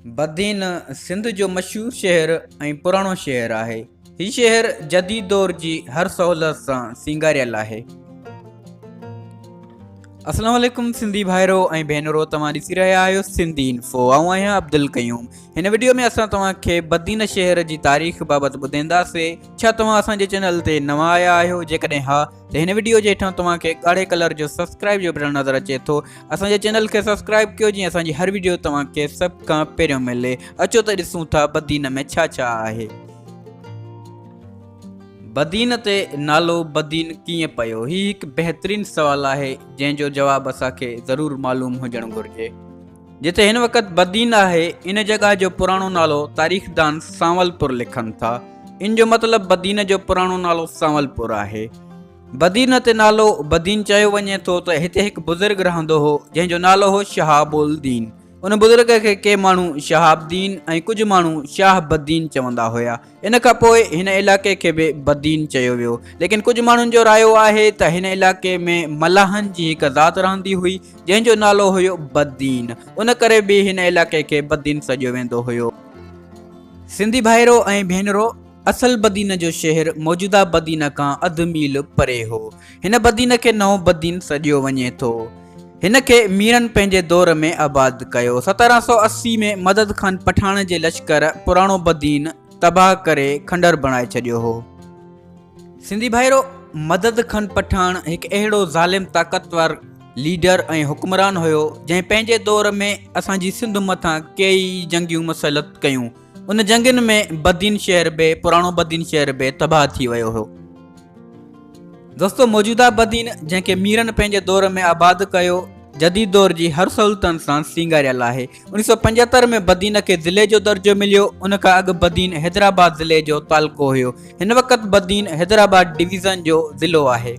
بدين سنڌ جو مشهور شهر ۽ پراڻو شهر آهي. هي شهر جديد دور جي هر سهولت سان سينگاريل آهي. السلام عليڪم سنڌي ڀائرو ۽ ڀينرو توهان ڏسي رهيا آهيو سنڌي انفو آئون آهيان عبدالقيوم هن وڊيو ۾ اسان توهان کي بدين شهر جي تاريخ بابت ٻڌائينداسي ڇا توهان اسان جي چينل تي نوان آيا آهيو جيڪڏهن ها ته هن وڊيو جي هيٺان توهان کي ڳاڙهي ڪلر جو سبسڪرائب جو بٽڻ نظر اچي ٿو اسان جي چينل کي سبسڪرائب ڪيو جيئن اسان جي هر وڊيو توهان کي سڀ کان پهريون ملي اچو ته ڏسون ٿا بدين ۾ ڇا ڇا آهي. بدين تي نالو بدين ڪيئن پيو هي هڪ بهترين سوال آهي جنهن جو جواب اسان کي ضرور معلوم هجڻ گهرجي. جتي هن وقت بدين آهي ان جڳهه جو پراڻو نالو تاريخدان سانولپور لکن ٿا. ان جو مطلب بدين جو پراڻو نالو سانولپور آهي. بدين تي نالو بدين چيو وڃي ٿو ته هتي هڪ بزرگ رهندو هو جنهن جو نالو هو شهاب الدين. ان بزرگ کي ڪي ماڻهو شهاب دين ۽ ڪجهه ماڻهو شاهه بدين چوندا هيا. ان کان پوء هن علائقي کي به بدين چيو ويو. ليڪن ڪجهه ماڻهن جو رايو آهي ته هن علائقي ۾ ملاحن جي هڪ ذات رهندي هئي جنهن جو نالو هيو بدين ان ڪري به هن علائقي کي بدين سڏيو ويندو هيو. سنڌي ڀائرو ۽ ڀينرو اصل بدين جو شهر موجوده بدين کان اڌ ميل پري هو. هن بدين کي نئون بدين سڏيو وڃي ٿو. هن کي ميرن پنهنجي دور ۾ آباد ڪيو. 1780 ۾ مدد خان پٺاڻ جي لشڪر پراڻو بدين تباهه ڪري کنڊر بڻائي ڇڏيو هو. سنڌي ڀائرو! مدد خان پٺاڻ هڪ اهڙو ظالم طاقتور ليڊر ۽ حڪمران هيو جنهن پنهنجي دور ۾ اسان جي سنڌ مٿان ڪيئي جنگيون مسلط ڪيون. ان جنگين ۾ بدين شهر به پراڻو بدين شهر به تباهه ٿي ويو هو. دوستو موجوده بدين جنهن کي ميرن پنهنجي دور ۾ آباد ڪيو جديد دور جي هر سهولتن سان سينگاريل آهي. 1975 ۾ بدين کي ضلعي جو درجو مليو ان کان اڳ بدين حيدرآباد ضلعي جو تعلقو هيو. هن وقت بدين حيدرآباد ڊويزن جو ضلعو آهي.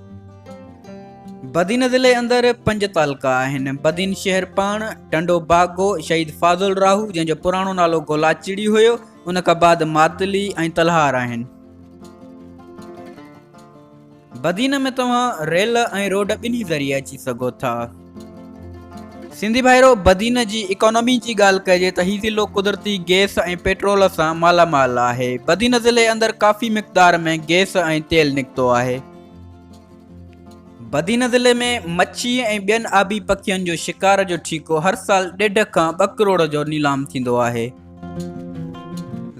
بدين ضلعي اندر پنج تعلقا آهن، بدين شهر پاڻ، ٽنڊو باگو، شهيد فاضل راهو جنهن جو پراڻو نالو گولاچڙي هيو، ان کان بعد ماتلي ۽ تلهار آهن. بدين ۾ توهان ريل ۽ روڊ ٻنهي ذريعي اچي سگهو ٿا. سنڌي ڀائرو بدين جي اڪانومي جي ڳالهه ڪجي ته هي ضلعو قدرتي گئس ۽ پيٽرول سان مالا مال آهي. بدين ضلعي اندر ڪافي مقدار ۾ گئس ۽ تيل نڪتو آهي. بدين ضلعي ۾ مڇي ۽ ٻين آبي پکين جو شڪار جو ٺيڪو هر سال ڏيڍ کان ٻه ڪروڙ جو نيلام ٿيندو آهي.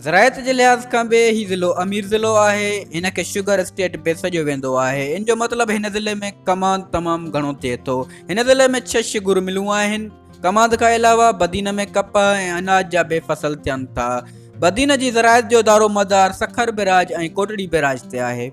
زراعت جي لحاظ کان به هي ضلعو امير ضلعو آهي. هن کي شگر اسٽيٽ به سڏيو ويندو آهي. ان جو مطلب هن ضلعي ۾ ڪماند تمام گهڻو ٿئي ٿو. هن ضلعي ۾ ڇهه شگر ملون آهن. ڪماند کان علاوه بدين ۾ ڪپهه ۽ اناج جا به فصل ٿين ٿا. بدين جي زراعت جو دارومدار سکر بئراج ۽ ڪوٽڙي بئراج تي آهي.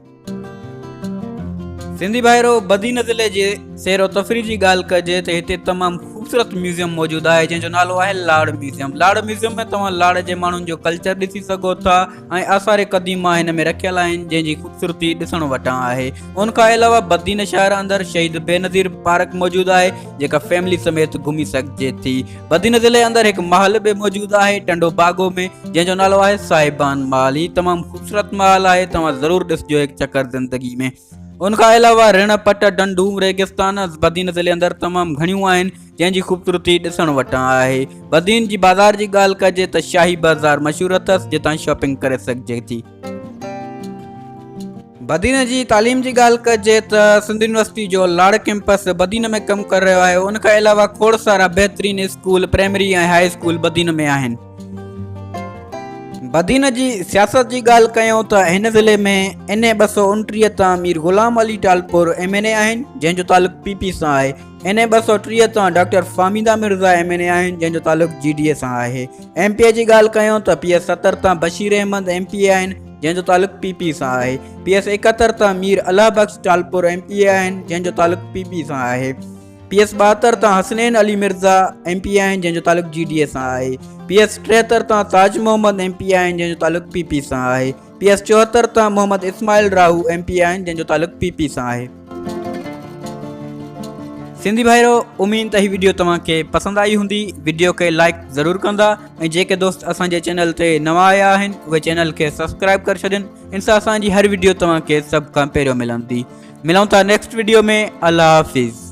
سنڌي ڀائرو بدين ضلعي جي سير و تفريح جي ڳالهه ڪجي ته هتي تمام خوبصورت ميوزيم موجود آهي جنهن جو نالو آهي لاڙ ميوزيم لاڙ ميوزيم ۾ توهان لاڙ جي ماڻهن جو ڪلچر ڏسي سگهو ٿا ۽ آثار قديمه هن ۾ رکيل آهن جنهن جي خوبصورتي ڏسڻ وٽان آهي ان کان علاوه بدين شهر اندر شهيد بينظير پارڪ موجود آهي جيڪا فيملي سميت گهمي سگهجي ٿي بدين ضلعي اندر هڪ محل به موجود آهي ٽنڊو باگو ۾ جنهن جو نالو آهي صاحبان محل هي تمام خوبصورت محل آهي توهان ضرور ڏسجو هڪ چڪر زندگي ۾ ان کان علاوه رڻ پٽ ڍنڍون ريگستان بدين ضلعي اندر تمام گهڻيون آهن جنهن جي خوبصورتي ڏسڻ وٽان آهي بدين جي بازار جي ڳالهه ڪجي ته شاهي بازار مشهور اٿس جتان شاپنگ ڪري سگهجي ٿي. بدين جي تعليم جي ڳالهه ڪجي ته سنڌ يونيورسٽي جو لاڙ ڪيمپس بدين ۾ ڪم ڪري رهيو آهي ان کان علاوه کوڙ سارا بهترين school primary ۽ high school Badin ۾ آهن. بدين جي سياست جي ڳالهه ڪيون ته هن ضلعي ۾ اين اي 229 تان Mir Ghulam Ali Talpur M N A آهن جنهن جو تعلق پي پي سان آهي. اين اي 230 تان doctor Fahmida Mirza M N A آهن جنهن جو تعلق جي ڊي اي سان آهي. ايم پي اي جي ڳالهه ڪيون ته پي ايس 70 تان بشير احمد ايم پي اي آهن جنهن جو تعلق پي پي سان آهي. پي ايس 71 تان Mir Allah Bakhsh Talpur M P A آهن جنهن جو تعلق پي پي سان آهي. پي ايس 72 تان حسنين علي مرزا ايم پي اي آهن جنهن جو تعلق جي ڊي اي سان آهي. پي ايس 73 تان تاج محمد ايم پي اي آهن جنهن جو تعلق پي پي سان آهي. پي ايس 74 تان Muhammad Ismail Rahu M P A آهن جنهن جو تعلق پي پي سان آهي. سنڌي ڀائرو اميد ته هي وڊيو توهان کي پسند آئي هوندي وڊيو کي لائڪ ضرور ڪندا ۽ جيڪي دوست اسان جي چينل تي نوان آيا آهن اهي چينل کي سبسڪرائب ڪري ڇڏين ان سان اسان جي هر وڊيو توهان کي سڀ کان پهريون ملندي ملون ٿا نيڪسٽ وڊيو ۾ الله حافظ.